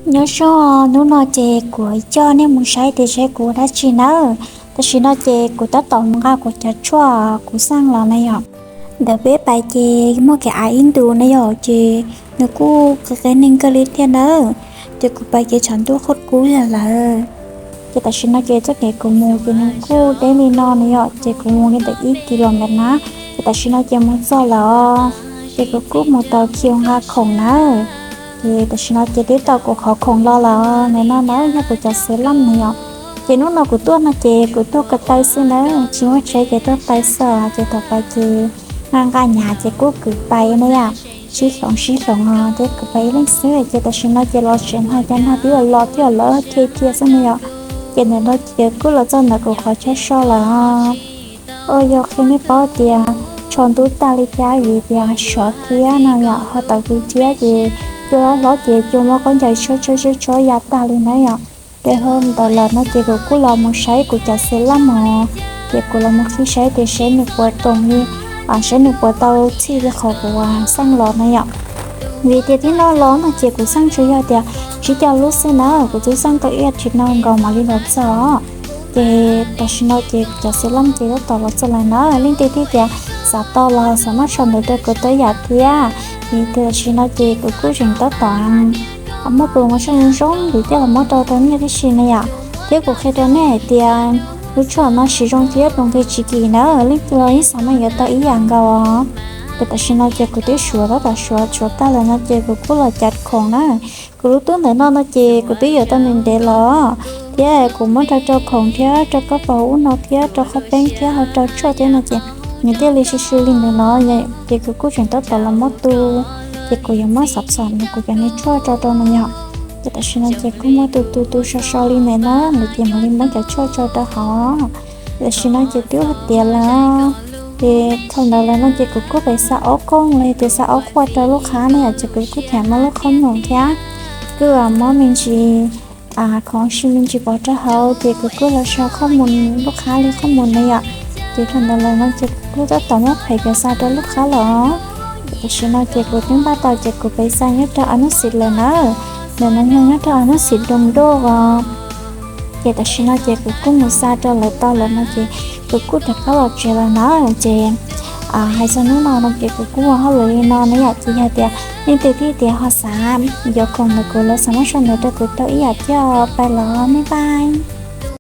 Nyob zoo, hnub no ces kuv coj nej mus saib tias seb kuv ua dab tsi nawb. Tam sim no ces kuv tab tom mus nqa kuv cov tshuaj kuv xaj los na yom. Ntawm peb pais ces muaj kev av ib ntus na yom, ces nws kuj qis qis neeg kawg li thiab nawb. Ces kuv pais ces tshav ntuj qhuav kub lawm. Ces tam sim no ces txoj kev kuv mus ces nws kuj deb li no na yom, ces kuv mus li ntawm ib kis los ntawm na. Ces tam sim no ces mus txog lawm os, ces kuv kuj mus tau khiv nqa khoom nawb. Ces tam sim no ces twb tau kuv qhov khoom los lawm, ntawm no na yog kuv cov xwm laj na yom. Ces hnub no kuv tuaj no ces kuv tuaj ko taw xwb nawb, tsis muaj tsheb ces tuaj taw xwb, ces thaum pais ces nqa nqa nyav ces kuj kwv pais na yom, sib hloov sib hloov os, ces kwv pais ib leeg xwb. Ces tam sim no ces los tsev no ces nag twb los los thiab, lawv thiaj thiaj xwb na yom. Ces ntawm no ces kuj los txog ntawm kuv qhov chaw so lawm. Ua yog qhia nej paub tias tsho ntub tag li thiab vim tias sov thiab no yom, ho tawm kuv thiab ces cua hlob hlob ces cua muab khaub ncaws tshob tshob tshob ya tag li na yom. Ces ho ntawd lawm no ces kuv kuj los mus saib kuv cov xwm laj mog, ces kuv los mus qhib saib tias seb nws puas toom li, seb nws puas tau txhij li qhov kuv xaj los na yom. Vim tias tib no los no ces kuv xaj tsuas yog tias tsib caug lub xwb na, kuv twb xaj tau ib as thiv no nkaus mam li los txog. Ces tam sim no ces kuv cov xwm laj ces tab tom los txog lawm na, leej twg thiaj tias xav tau los xav muab tsho ntawd rau kuv tau ib yam thiab. Vim tias tam sim no ces kuv kuj tseem tab tom muaj promotion zoo zoo vim coj los muab rau rau nej tib si na yom. Thiab kuv qhia rau nej hais tias lub tsho no siv zoo thiab tus nqi tsis kim na, leej twg los yeej xav muab yuav tau ib yam nkaus. Ces tam sim no ces kuv twb suav tab tom suav suav tag lawm no ces kuv kuj los cav khoom na. Kuv lub tub ntawm no no ces kuv twb yuav tau ntev ntev los thiab kuv muab rau rau khoom thiab rau koj pom ub no thiab rau qhov peeb thiab ho rau tshuaj thiab no ces nws thiaj li sw sw li ntawd no. Ces kuv kuj tseem tab tom los muab tu, ces kuv yuav muab xov xom nws kuv cov niag tshuaj rau rau no yom. Ces tam sim no ces kuj muab tu tu tu so so li ntawd na, nws ces mam li muab cov tshuaj tso rau hauv. Tam sim no ces twb hais tias lawm, ces thaum ntawd lawm no ces kuv kuj pais xa ob kooj los yog tias xa ob qhuaj rau lub qhab na yom, ces kuv kuj tham muab lub qhov mus thiab kuj muab me ntsis khoom si me ntsis pov rau hauv, ces kuv kuj los so qhov mus lub qhab li qhov mus na yom. Ces thaum ntawd lawm no ces kuv kuj tab tom muab phem cov xa rau lub qhab los. Tam sim no ces kuv twb npaj tau ces kuv pais xa nyob rau Anub Xim lawm na. Ntawm no yog nyob rau Anub Xim Doo Doj os. Ces tam sim no ces kuv kuj mus xa rau lawv tau lawm no ces kuv kuj rov qab los tsev lawm na. Ces hais txog hnub no no ces kuv kuj ua hauj lwm li no na yom, ces yog tias leej twg thiaj tias ho xav yuav khoom ntawm kuv los xav muab tsho ntawd rau kuv tau ib yam thiab, pais los nej pais.